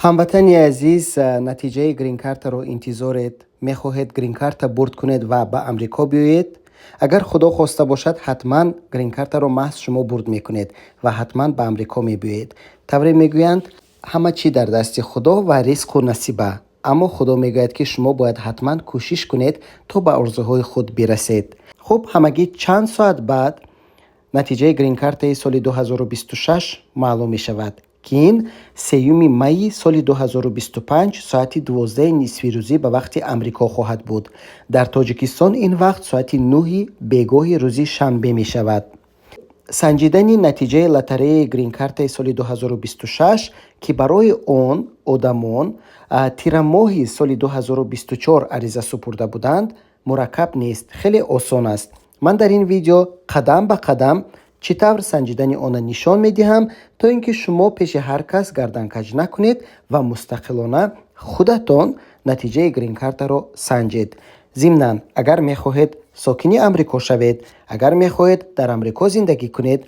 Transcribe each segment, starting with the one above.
Ҳамватани азиз, натиҷаи гринкартаро интизоред, мехоҳед гринкарта бурд кунед ва ба Амрико биёед. Агар Худо хоста бошад, ҳатман гринкартаро маҳз шумо бурд мекунед ва ҳатман ба Амрико мебиёед. Тавре мегӯянд, ҳама чӣ дар дасти Худо ва ризқу насиба, аммо Худо мегӯяд, ки шумо бояд ҳатман кӯшиш кунед, то ба орзуҳои худ бирасед. Хуб, ҳамагӣ чанд соат баъд натиҷаи гринкартаи соли 2026 маълум мешавад, ки ин 3 майи соли 2025 соати 12 нисфирӯзӣ ба вақти Амрико хоҳад буд. Дар Тоҷикистон ин вақт соати 9 бегоҳи рӯзи шанбе мешавад. Санҷидани натиҷаи лотареяи гринкартаи соли 2026, ки барои он одамон тирамоҳи соли 2024 ариза супурда буданд, мураккаб нест, хеле осон аст. Ман дар ин видео қадам ба қадам чӣ тавр санҷидани онро нишон медиҳам, то ин ки шумо пеши ҳар кас гарданкаҷ накунед ва мустақилона худатон натиҷаи гринкартаро санҷед. Зимнан, агар мехоҳед сокини Амрико шавед, агар мехоҳед дар Амрико зиндагӣ кунед,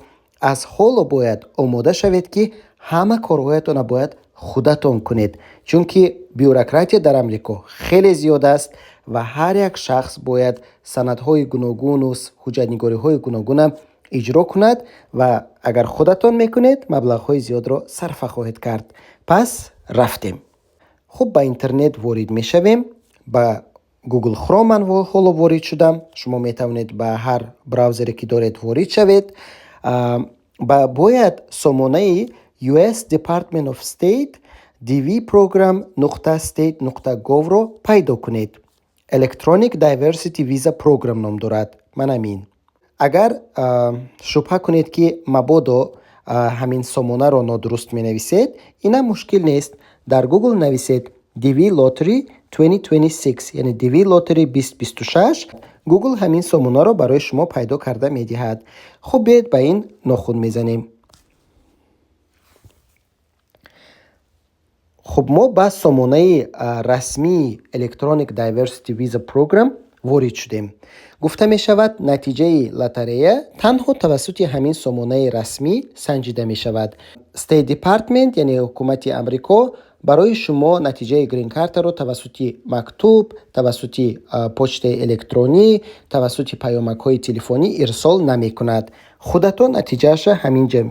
аз ҳоло бояд омода шавед, ки ҳама корҳоятонро бояд худатон кунед, чунки бюрократия дар Амрико хеле зиёд аст ва ҳар як шахс бояд санадҳои гуногуну ҳуҷҷатнигориҳои гуногуна иҷро кунад ва агар худатон мекунед, маблағҳои зиёдро сарфа хоҳед кард. Пас рафтем. Хуб, ба интернет ворид мешавем. Ба Google Chrome ман ҳоло ворид шудам, шумо метавонед ба ҳар браузере, ки доред, ворид шавед. Бояд сомонаи US Department of State dvprogram.state.gov-ро пайдо кунед. Electronic Diversity Visa Program ном дорад. Манам ин. Агар шубҳа кунед, ки мабодо ҳамин сомонаро нодуруст менависед, инам мушкил нест. Дар Google нависед DV Lottery 2026, яъне DV Lottery 2026. Google ҳамин сомонаро барои шумо пайдо карда медиҳад. Хуб, биёед, ба ин нохун мезанем. Хуб, мо ба сомонаи расмии Electronic Diversity Visa Program ворид шудем. Гуфта мешавад, натиҷаи лотарея танҳо тавассути ҳамин сомонаи расмӣ санҷида мешавад. State Department, яъне ҳукумати Амрико, барои шумо натиҷаи гринкартаро тавассути мактуб, тавассути почтаи электронӣ, тавассути паёмакҳои телефонӣ ирсол намекунад. Худатон натиҷаашро ҳамин ҷа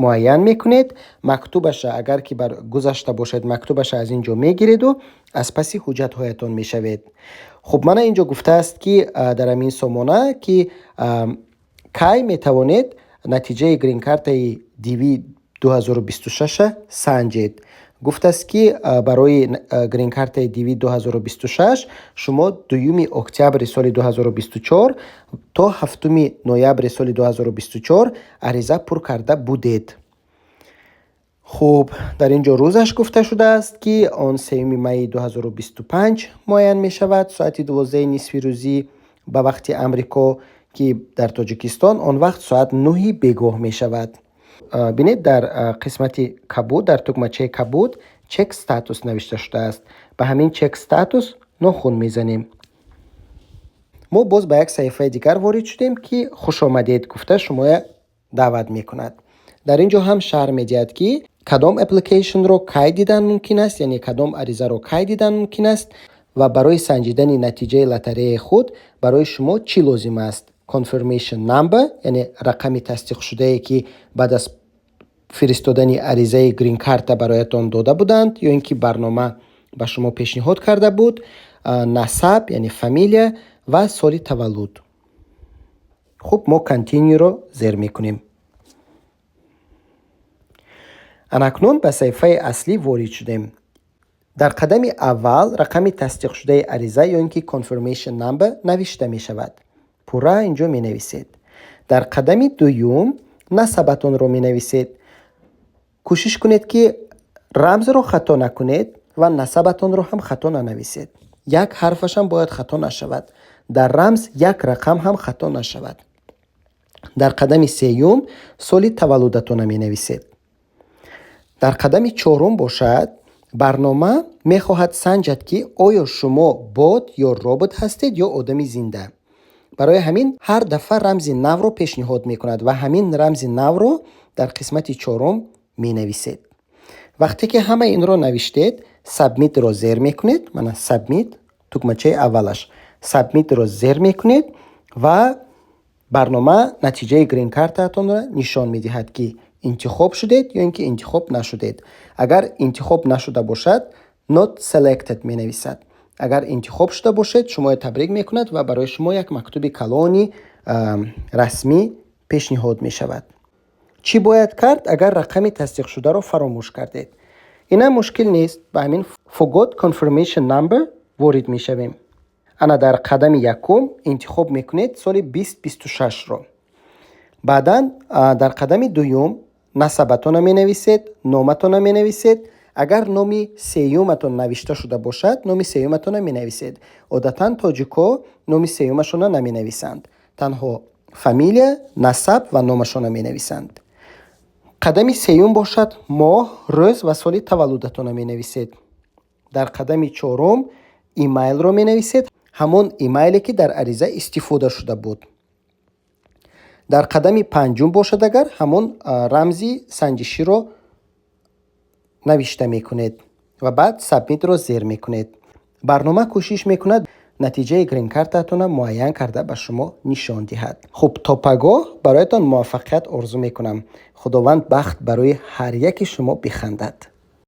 муайян мекунед. Мактубаша, агар ки бар гузашта бошед, мактубаша аз ин ҷо мегиреду аз паси ҳуҷҷатҳоятон мешавед. Хуб, мана ин ҷо гуфтааст, ки дар ҳамин сомона, ки кай метавонед натиҷаи гринкартаи DV 2026 санҷед. Гуфтааст, ки барои гринкартаи DV 2026 шумо 2 октябри соли 2024 то 7 ноябри соли 2024 ариза пур карда будед. Хуб, дар ин ҷо рӯзаш гуфта шудааст, ки он 3 майи 2025 муайян мешавад, соати 12 нисфирӯзӣ ба вақти Амрико, ки дар Тоҷикистон он вақт соат 9 бегоҳ мешавад. Бинед, дар қисмати кабуд, дар тугмачаи кабуд «Check status» навишта шудааст. Ба ҳамин «Check status» нохун мезанем. Мо боз ба як саҳифаи дигар ворид шудем, ки «Хушомадед» гуфта шумоя даъват мекунад. Дар ин ҷо ҳам шарҳ медиҳад, ки кадом application ро кай дидан мумкин аст, яъне кадом аризаро кай дидан мумкин аст ва барои санҷидани натиҷаи лотареяи худ барои шумо чӣ лозим аст: confirmation number, яъне рақами тасдиқшудае, ки баъд аз фиристодани аризаи гринкарта бароятон дода буданд ё ин ки барнома ба шумо пешниҳод карда буд, насаб, яъне фамилия, ва соли таваллуд. Хуб, мо «Continue» -ро зер мекунем. Анакнун ба саҳифаи аслӣ ворид шудем. Дар қадами аввал рақами тасдиқшудаи ариза ё ин ки confirmation number навишта мешавад. Пурра ин ҷо менависед. Дар қадами дуюм насабатонро менависед. Кӯшиш кунед, ки рамзро хато накунед ва насабатонро ҳам хато нанависед. Як ҳарфашам бояд хато нашавад. Дар рамз як рақам ҳам хато нашавад. Дар қадами сеюм соли таваллудатонро менависед. Дар қадами чорум бошад, барнома мехоҳад санҷад, ки оё шумо бот ё робот ҳастед ё одами зинда. Барои ҳамин ҳар дафъа рамзи навро пешниҳод мекунад ва ҳамин рамзи навро дар қисмати чорум менависед. Вақте ки ҳамаи инро навиштед, Submit ро зер мекунед. Мана Submit, тугмачаи аввалаш. Submit ро зер мекунед ва барнома натиҷаи грин-картаатонро нишон медиҳад, ки интихоб шудед ё ин ки интихоб нашудед. Агар интихоб нашуда бошад, Not Selected менависад. Агар интихоб шуда бошед, шуморо табрик мекунад ва барои шумо як мактуби калони расмӣ пешниҳод мешавад. Чӣ бояд кард, агар рақами тасдиқшударо фаромӯш кардед? Инам мушкил нест. Ба ҳамин Forgot Confirmation Number ворид мешавем. Ана, дар қадами якум интихоб мекунед соли 2026-ро. Баъдан дар қадами дуюм насабатонро менависед, номатонро менависед. Агар номи сеюматон навишта шуда бошад, номи сеюматонро менависед. Одатан тоҷикҳо номи сеюмашонро наменависанд, танҳо фамилия, насаб ва номашонро менависанд. Қадами сеюм бошад, моҳ, рӯз ва соли таваллудатонро менависед. Дар қадами чорум имейлро менависед, ҳамон имейле, ки дар ариза истифода шуда буд. Дар қадами панҷум бошад, агар ҳамон рамзи санҷиширо навишта мекунед ва баъд Submit ро зер мекунед. Барнома кӯшиш мекунад натиҷаи грин-картаатонро муайян карда ба шумо нишон диҳад. Хуб, то пагоҳ бароятон муваффақият орзу мекунам. Худованд бахт барои ҳар яки шумо бихандад.